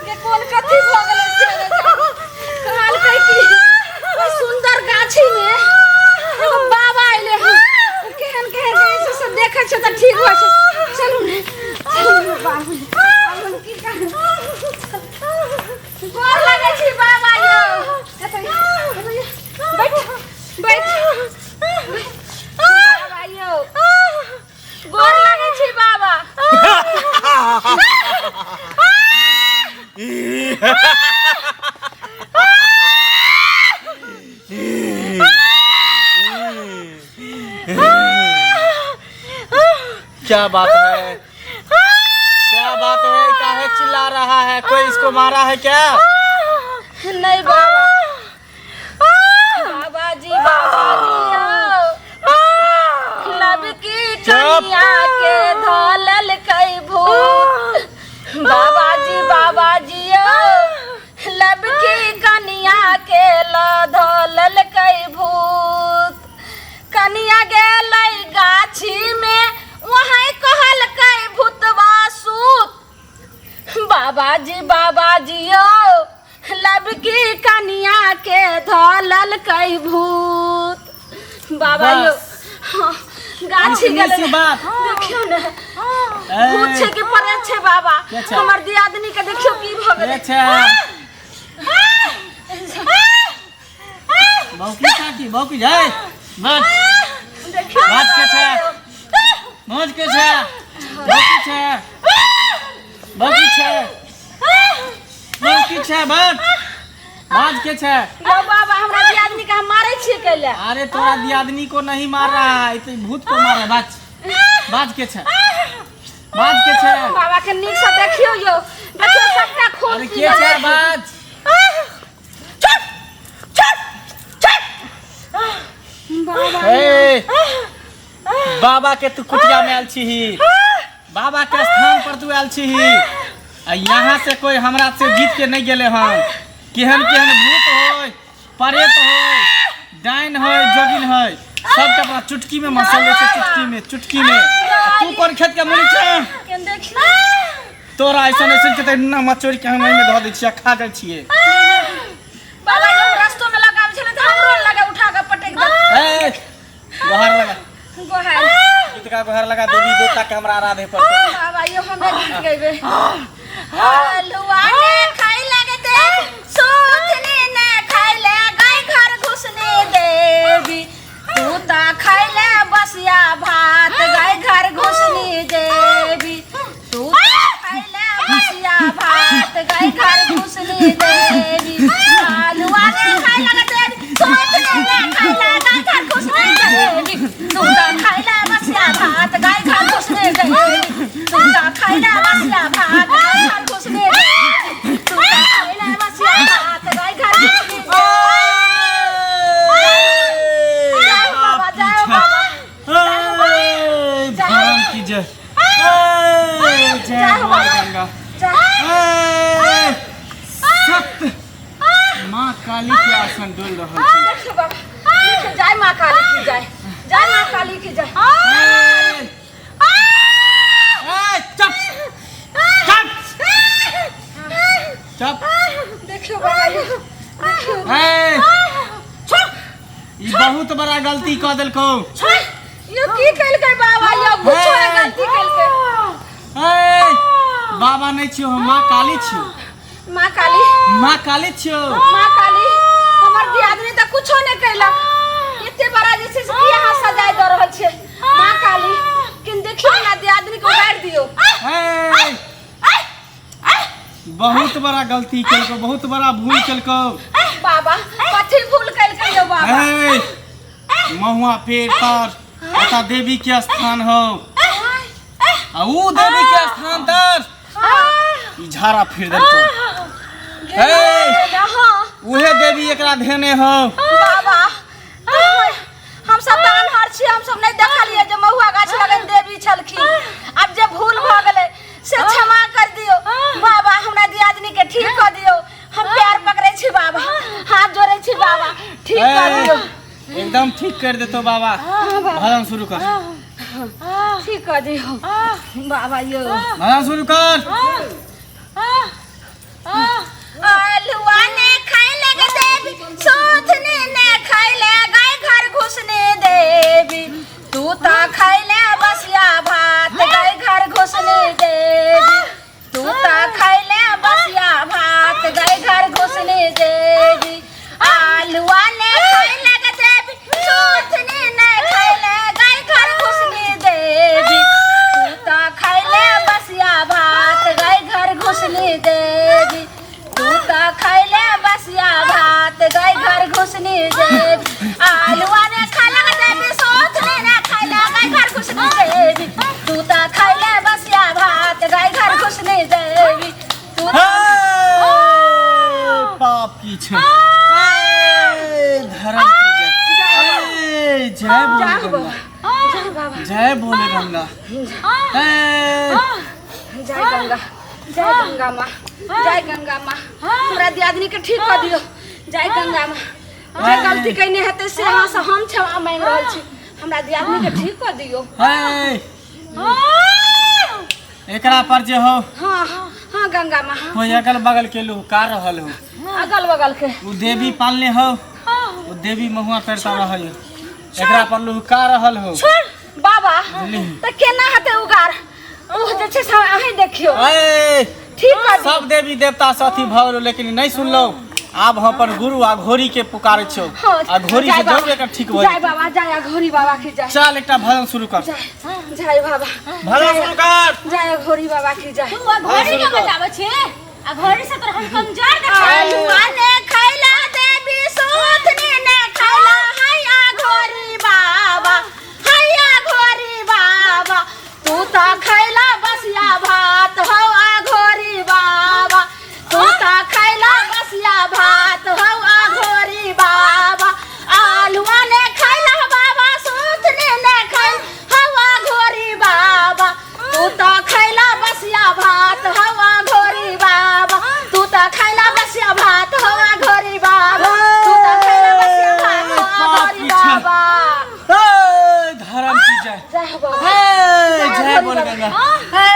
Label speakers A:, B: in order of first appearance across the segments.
A: के कोन कथी भऽ गेलै से नहि जानि। कहलकै कि ओहि सुन्दर गाछी में एगो बाबा अयलै हन ओ केहन केहन रहै छै से देखै छै तऽ ठीक होइ छै चलू ने चलू ने बाबू बाबू की कहू गोर लगै छी बाबा यौ एतऽ बैठ बैठ बाबा यौ गोर लगै छी बाबा
B: क्या बात है क्या बात है काहे चिल्ला रहा है कोई इसको मारा है क्या
A: नहीं बाबा बाबा जी बाबा जी आओ। लब की कनिया के धलल कई भूत बाबा जी बाबा जी आओ। लब की कनिया के ल धलल कई भूत कनिया गेलै गाछी में वहीं कहलकै भूतवा सूत बाबाजी बाबाजी यौ लबकी कनिया के धलल कई भूत बाबा यौ
B: बस।
A: हाँ, गाछी
B: इतनी
A: गेलै
B: सी बात।
A: देखियौ ने भूत छै कि परे छै बाबा
B: के छै?
A: हमर दियादनी के देखियौ की भऽ गेलै
B: अच्छा बौकी काकी बौकी जाय बस
A: देखियौ
B: बात के छै मौज के छै बौकी छै बौकी छै बौकी छै बस बाज के छै
A: यौ बाबा हमरा दियादनी के हम मारै छियै कैले
B: अरे तोरा दियादनी को नहीं मार रहा है तो भूत को मार रहा है बाज बाज के छै बाज के छै
A: बाबा के नीक से देखियौ यौ देखियौ सबटा खून
B: अरे
A: पी
B: के छै
A: गेलै।
B: बाज
A: बाबा
B: ए बाबा के तू कुटिया में आयल छीही बाबा के स्थान पर तू आयल छीही आ यहाँ से कोई हमरा से जीत के नहीं गेले हन केहन केहन भूत होय प्रेत होय डाइन होय जोगिन होय सबके अपना चुटकी में मसल दै छै चुटकी में चुटकी में आ तू कोन खेत के मुड़ी छै
A: के देखियौ
B: तोरा ऐसन ऐसन के तऽ मचोरि के हम एहिमे धऽ दै छियै आ खा जाइ छियै
A: बाबा जब रस्तो में लगाबै छलै तऽ हमरो लगे उठा के पटक दे
B: ए गोहार लगा
A: गोहार
B: गीत का गोहार लगा देवी देवता के हमरा आराधे पड़तै
A: बाबा यो हमे गीत गैबे हलुआ ने खाइ लगे ते सोचने ने खाइ ले गाय घर घुसने देवी तू ता खाइ ले बसिया भात गाय घर घुसने देवी तू ता खाइ ले बसिया भात गाय घर घुसने देवी हलुआ ने खाइ लगे ते सोचने ने खाइ ले गाय घर घुसने देवी तू ता खाइ ले बसिया भात गाय घर घुसने देवी तू ता खाइ ले बसिया भात गाय घर घुसने देवी तू ता खाइ ले बसिया भात गाय घर घुसने देवी जाओ बाबा जाओ बाबा
B: भगवान की जय जय माँ गंगा सत्य माँ काली के आसन डोल रहल छै
A: देखियो बाबा देखियो जय माँ काली की जय जय माँ काली की जय
B: ए, चुप चुप चुप
A: देखियो बाबा यो देखियो
B: ए,
A: छोड़
B: ई बहुत बड़ा गलती कऽ देलकौ
A: छोड़ यो की केलकै बाबा यो कुछो ने गलती केलकै
B: ए, बाबा नहि छियौ हम माँ काली छियौ
A: माँ काली
B: माँ काली छियौ
A: माँ काली हमर दियादनी तऽ कुछो नहि कैलक एते बड़ा जे छै से की अहाँ सजाय दऽ रहल छियै माँ काली किन देखियौ ना दियादनी के उगारि दियौ
B: ए, बहुत बड़ा गलती केलकौ बहुत बड़ा भूल केलकौ
A: बाबा कथी भूल केलकै यौ बाबा
B: ए, महुआ पेड़ तर एतऽ देवी के स्थान हौ आ ऊ देवी के स्थान तर ई झाड़ा फिर देलकौ ए, उहे देवी एकरा धेने हौ
A: बाबा हम सब तऽ अनहर छी हम सब नहि देखलियै जे महुआ गाछ लगन देवी छलखिन आब जे भूल भऽ गेलै से क्षमा कर दियौ बाबा हमरा दियादनी के ठीक कऽ दियौ हम प्यार पकड़ै छी बाबा हाथ जोड़ै छी बाबा ठीक कर दियौ
B: एकदम ठीक कर देतो बाबा भजन शुरू कर
A: ठीक कऽ दियौ बाबा यौ।
B: भजन शुरू कर।
A: आलुआ ने खाइले गे देवी, सोथनी ने खाइले, गाय घर घुसने देवी। तू तो खाइले बसिया भात, गाय घर घुसने देवी। तू तो खाइले बसिया भात, गाय घर घुसने देवी। आलुआ ने खाइले गे देवी, सोथनी ने खाइले, गाय घर घुसने देवी। तू तो खाइले बसिया भात, गाय घर घुसने देवी। तू तो खाइले बसिया भात, गाय घर घुसने देवी। आलुआ ने खाइले गे देवी, सोथनी ने खाइले, गाय घर घुसने देवी। तू तो खाइले बसिया भात, गाय घर घुसने देवी। तू
B: हे, पाप की छै। हे, धर्म की जय। हे, जय भोले
A: जा
B: गंगा।
A: बाबा, जा बाबा।
B: जय भोले गंगा। हे,
A: जय गंगा, जय गंगा माँ, जय गंगा माँ। हमरा दियादनी के ठीक कर दियो। जय गंगा माँ। जे गलती कयने हेतै से अहाँ से हम क्षमा मांगि रहल छी। हमरा दियादनी के ठीक कर दियो।
B: हे, एकरा पर जे हो
A: हाँ हाँ गंगा माँ।
B: कोई अगल बगल के लोग का रहल हो?
A: अगल बगल के
B: उ देवी पालने हो, उ देवी महुआ पेरता रहल हो, एकरा पर लुहका रहल हो।
A: बाबा,
B: बुझलिही?
A: तऽ केना हेतै उगार? ओ जे छै से अहीं देखियौ।
B: ए,
A: ठीक कर दियौ।
B: सब देवी देवता से अथी भऽ गेलो, लेकिन नहीं सुनलो। आब हम अपन गुरु आ घोड़ी के पुकारै छियौ
A: हाँ,
B: आ घोड़ी
A: जय
B: से
A: बाबा।
B: जरूर एकर ठीक भऽ
A: जय
B: जेतै।
A: बाबा, जय अघोरी बाबा की जय।
B: चल, एकटा भजन शुरू कर।
A: जय जय बाबा।
B: भजन शुरू कर।
A: जय अघोरी बाबा की जय।
C: तू अघोरी के बचाबै छे? अघोरी से तोर हम कमजोर देखै।
A: आलुआ ने खैला देवी, सूथनी ने खैला, हैया घोरी बाबा, हैया घोरी बाबा। तू तो खैला बसिया भात, हौ अघोरी बाबा। तू तो खैला बसिया भात, हौ अघोरी बाबा। आलुआ ने खैला बाबा, सूथनी ने खैल, हौ अघोरी बाबा। तू तो खैला बसिया भात, हौ अघोरी बाबा। तू तो खैला बसिया भात, हौ अघोरी बाबा। तू तो खैला बसिया भात, हौ अघोरी बाबा।
B: ए, धर्म की जय।
A: जय हो बाबा।
B: हे, जय
A: अघोरी
B: बोल
A: बाबा।
B: गंगा। हे,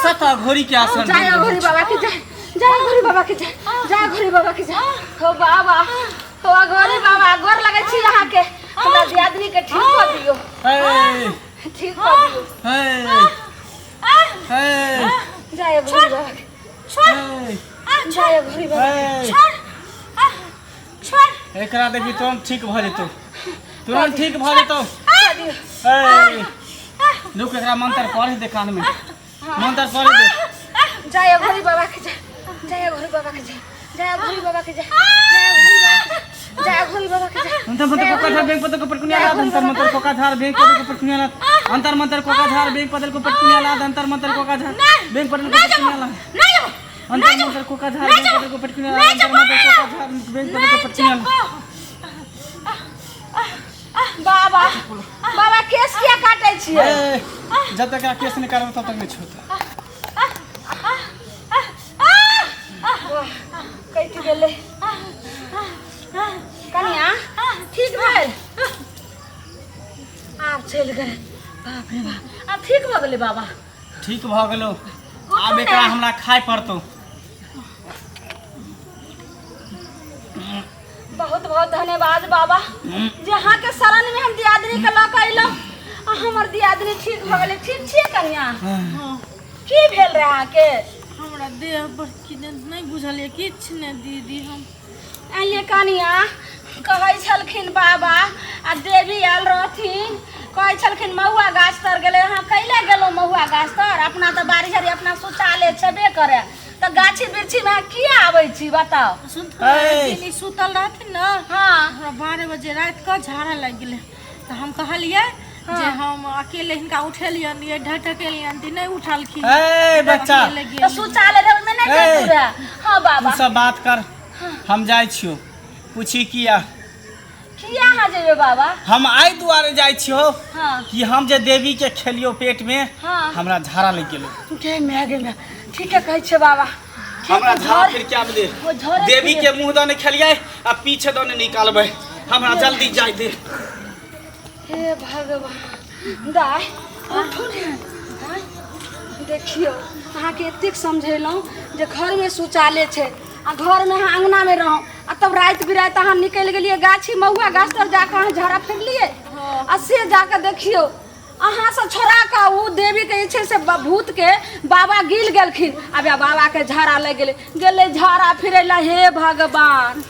B: सत अघोरी के आसन।
A: जय अघोरी बाबा की जय। जय अघोरी बाबा की जय। जय अघोरी बाबा की जय। हो बाबा, हो अघोरी बाबा, गोर लगै छी अहाँके। हमरा दियादनी के ठीक कऽ दियौ।
B: हे,
A: ठीक कऽ दियौ।
B: हे, हे,
A: जय अघोरी बाबा की।
B: हे,
A: जय अघोरी बाबा की।
B: हे।
C: छोड़।
B: एकरा देखी, तुरंत ठीक भऽ जेतौ, तुरंत ठीक भऽ जेतौ।
A: कऽ दियौ।
B: हे, रुक, एकरा मंत्र पढ़े दे, कान में मंत्र पढ़े दे।
A: जय अघोरी बाबा की जय। जय अघोरी बाबा की जय। जय अघोरी बाबा की जय। जय अघोरी बाबा की जय। जय अघोरी बाबा की जय।
B: अंतर मंत्र कोका झार बैंक पदल को पटकुनिया लाद। अंतर मंत्र कोका झार बैंक पदल को पटकुनिया लाद। अंतर मंत्र कोका झार बैंक पदल को पटकुनिया लाद। अंतर मंत्र कोका झार बैंक पदल को पटकुनिया लाद।
C: नहीं जाबो।
B: अंतर मंत्र कोका झार बैंक पदल को पटकुनिया लाद। अंतर मंत्र कोका झार बैंक पदल को पटकुनिया लाद।
A: बाबा, बाबा, केस किया काटै छियै?
B: ए, जब तक एकरा केस नहीं करब तब तक नहीं छोड़तौ।
A: वाह, कटि गेलै। कनिया, ठीक भेल? आब चलि गेलै। बाप रे बाप, आब ठीक भऽ गेलै बाबा?
B: ठीक भऽ गेलौ। आब एकरा हमरा खाय पड़तौ।
A: बहुत बहुत धन्यवाद बाबा, जे अहाँके शरण में हम दियादनी के लऽ कऽ अयलहुँ आ हमर दियादनी ठीक भऽ गेलै। ठीक छियै कनिया? की भेल रहै अहाँके?
D: हमरा देह पर कि नहि बुझल यऽ किछु नहि दीदी हम।
A: आइए कनिया, कहै छलखिन बाबा आ देवी आयल रहथिन, कहै छलखिन महुआ गाछ तर गेलै। अहाँ कैले गेलहुँ महुआ गाछ तर? अपना तऽ बाड़ी झाड़ी अपना शौचालय छेबे करे, तऽ गाछी वृक्षीमे अहाँ किया आबै छी, बताउ?
D: सुनथुन।
B: ऐ।
D: एक दिन ई सुतल रहथिन ने,
A: हँ।
D: हमरा 12 बजे राति कऽ झाड़ा लागि गेलै, तऽ हम कहलियै जे हम अकेले हिनका उठेलियनि ये, ढटकेलियनि तऽ नहि उठलखिन।
B: ए बच्चा।
D: अकेले
A: तऽ
D: गेलियै।
A: शौचालय रहै ओहिमे नहि
B: ऐ।
A: जैतू रहए। हँ
B: तू
A: बाबा।
B: सब बात कर, हम जाइ छियौ। पूछी किया?
A: किया अहाँ जेबै बाबा?
B: हम आइ दुआरे जाइ छियौ
A: हँ।
B: कि हम जे देवी के खेलियौ पेट में,
A: हँ।
B: हमरा झाड़ा लागि गेलौ।
A: गे माय, गे माय, ठीके कहै छियै बाबा, ठीक।
B: हमरा झाड़ा
A: झड़
B: फिर क्या दे।
A: ओ झड़े।
B: देवी के मुंह दने खेलियै आ पीछे दने निकालबै। हमरा जल्दी जाय दे।
A: हे भगवान, दाय, उठू ने। देखियौ, अहाँके एतेक समझेलहुँ जे घरमे शौचालय छै आ घरमे अहाँ अङ्गनामे रहौ आ तब राति बिराति अहाँ निकलि गेलियै गाछी महुआ गाछ तर जाकऽ अहाँ झाड़ा फिरलियै आ से जाकऽ देखियौ, अहाँसँ छोड़ा कऽ ओ देवीके जे छै से भूतके बाबा गिल गेलखिन। आब बाबाके झाड़ा लागि गेलै, गेलै झाड़ा फिरै लए। हे भगवान!